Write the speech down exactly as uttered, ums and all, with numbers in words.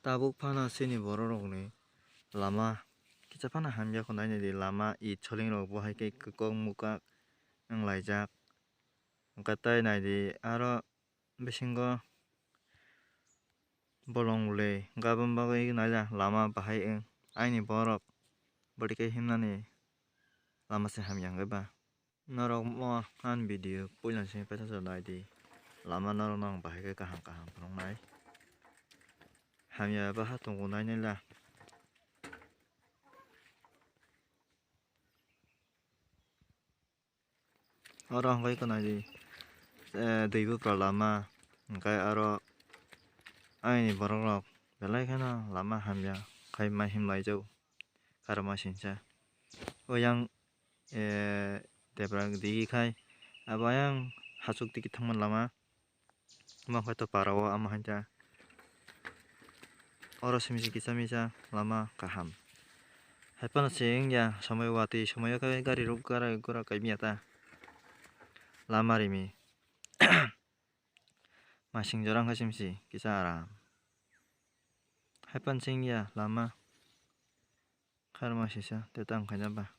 Tabuk phano chini borok rokni lama kisa phano hamya kho, nainai di, lama it soling rok bo hai khe kwkok mukak wng laijak. Hwnkhe tei nai di, aro bisingo bolong bwlwi gabam bagwi naila lama bahai wng. Aini borok bwrwi khe himnani lama se hamya hwnkhe ba. Norok mo ani video puila simi paithago nai di. Lama norok no ang bahai khe kaham kaham phunuknai. Hamya ba ha tongo nai nai la. Oro hwnkhe kwnai di, eh, dui bupra lama, hwnkhe aro aini borok rok belai kheno lama hamya khai ma himlai jago, karma singsa. O yang, eh, debra digi khai abo yang hachuk digi thangma lama. Omo khe to para o, omo hai khe oro simi se kisa misa lama kaham. Hai phano se wngya, somoi watwi somoi o khe gari rok gura gura kaimya ta. Lama rimi masing jora wngkha simi se kisa aram. Hai phano se wngya lama. Kharma sisa tei tang khaina ba.